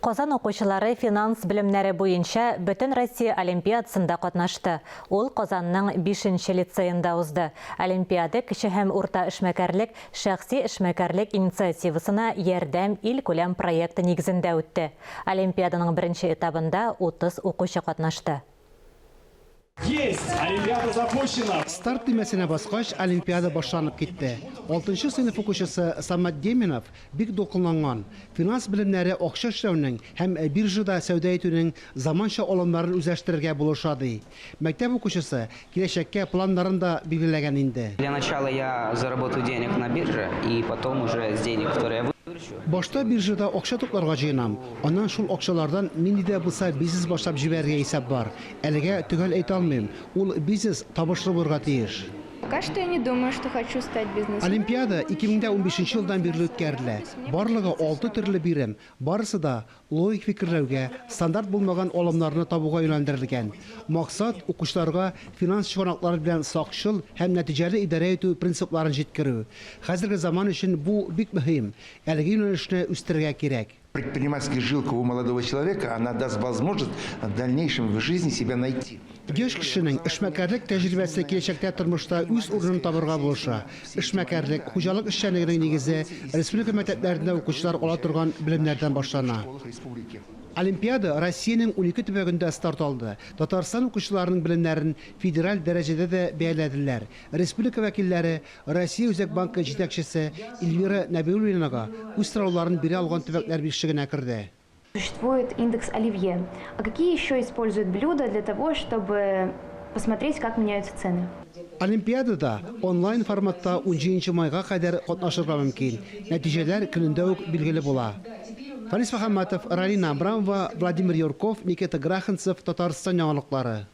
Казан укучылары финанс белемнәре буенча Бөтенроссия олимпиадасында катнашты. Ул Казанның бишенче лицеенда узды. Олимпиада Кече һәм урта эшмәкәрлек шәхси эшмәкәрлек инициативасына ярдәм илкүләм проекты нигезендә үтте. Олимпиаданың беренче этабында 30 укучы катнашты. Есть! Олимпиада запущена! Старт төймәсенә баскач, олимпиада башланып китте. Алтынчы сыйныф укучысы Самат Деминов бик дулкынланган. Финанс белемнәре акча эшләүнең һәм биржада сәүдә итүнең заманча алымнарын үзләштерергә булыша, ди. Мәктәп укучысы киләчәккә планнарын да билгеләгән инде. Для начала я заработаю денег на бирже и потом уже с денег, которые я выручу. Башта биржада акча тупларга җыенам, аннан шул акчалардан нинди дә булса бизнес башлап җибәрергә исәп бар. Әлегә төгәл әйтә алмыйм, ул бизнес табышлы булырга тиеш. Пока что я не думаю, что хочу стать бизнесменом. Олимпиада 2015 елдан бирле үткәрелә. Барлыгы алты төрле бирем, барысы да логик фикерләүгә, стандарт булмаган алымнарны табуга юнәлдерелгән. Максат, укучыларга финанс чыганаклары белән сакчыл һәм нәтиҗәле идарә итү принципларын җиткерү. Хәзерге заман өчен бу бик мөһим, әлеге юнәлешне үстерергә кирәк. Предпринимательская жилка у молодого человека, она даст возможность в дальнейшем в жизни себя найти. Яшь кешенең эшмәкәрлек тәҗрибәсе киләчәктә тормышта үз урынын табырга булыша. Эшмәкәрлек, хуҗалык эшчәнлегенең нигезе республика мәктәпләрендә укучылар ала торган белемнәрдән башлана. Олимпиада Россиянең 12 төбәгендә старт алды. Татарстан укучыларының белемнәрен федераль дәрәҗәдә дә бәяләделәр. Республика вәкилләре Россия Үзәк банкы җитәкчесе Эльвира Нәбиуллинага үз сорауларын бирә алган төбәкләр бишлегенә керде. Существует индекс Оливье. А какие еще используют блюда для того, чтобы посмотреть, как меняются цены? Олимпиадада онлайн форматта унҗиденче майга кадәр катнашырга мөмкин. Нәтиҗәләр көнендә үк билгеле була. Фарис Мөхәммәтов, Ралина Абрамова, Владимир Юрков, Никита Граханцев, Татарстан яңалыклары.